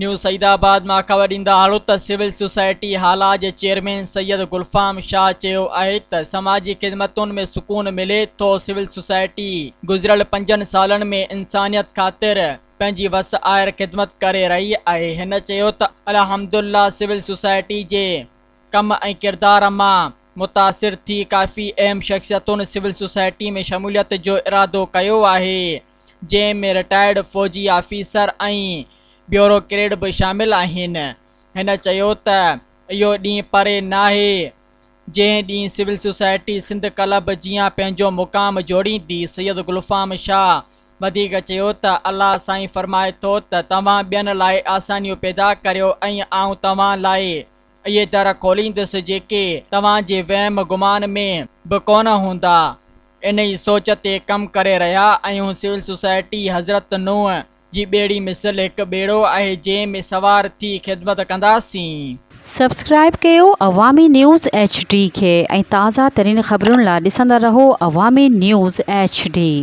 نيو سعيدآباد مان خبر ڏيندا هلون ته سول سوسائٽي هالا جي چيئرمين سيد گلفام شاهه چيو آهي ته سماجي خدمتن ۾ سڪون ملي ٿو، سول سوسائٽي گذريل پنجن سالن ۾ انسانيت خاطر پنهنجي وس آهر خدمت ڪري رهي آهي، هن چيو ته الحمدالله سول سوسائٽي جي ڪم ۽ ڪردار مان متاثر ٿي ڪافي اهم شخصيتن سول سوسائٽي ۾ شموليت جو ارادو ڪيو آهي. جنهن ۾ رٽائرڊ فوجي آفيسر ۽ بيوروڪريٽ به شامل آهن. هن چيو ته اهو ڏينهن پري ناهي جنهن ڏينهن سول سوسائٽي سنڌ ڪلب جيان پنهنجو مقام جوڙيندي. سيد گلفام شاهه وڌيڪ چيو ته الله سائين فرمائي ٿو ته توهان ٻين لاء آسانيون پيدا ڪريو ۽ آئون توهان لاء اهي در کوليندس جيڪي توهان جي وهم گمان ۾ به ڪونه هوندا. انهي سوچ تي ڪم ڪري رهيا آهيون. سول سوسائٽي حضرت نوح جي ٻيڙي مثل هڪ ٻيڙو آهي جنهن ۾ سوار ٿي خدمت ڪنداسين. سبسڪرائيب ڪيو عوامي نيوز ايڇ ڊي کي ۽ تازه ترين خبرن لا ڏسندا رهو عوامي نيوز ايڇ ڊي.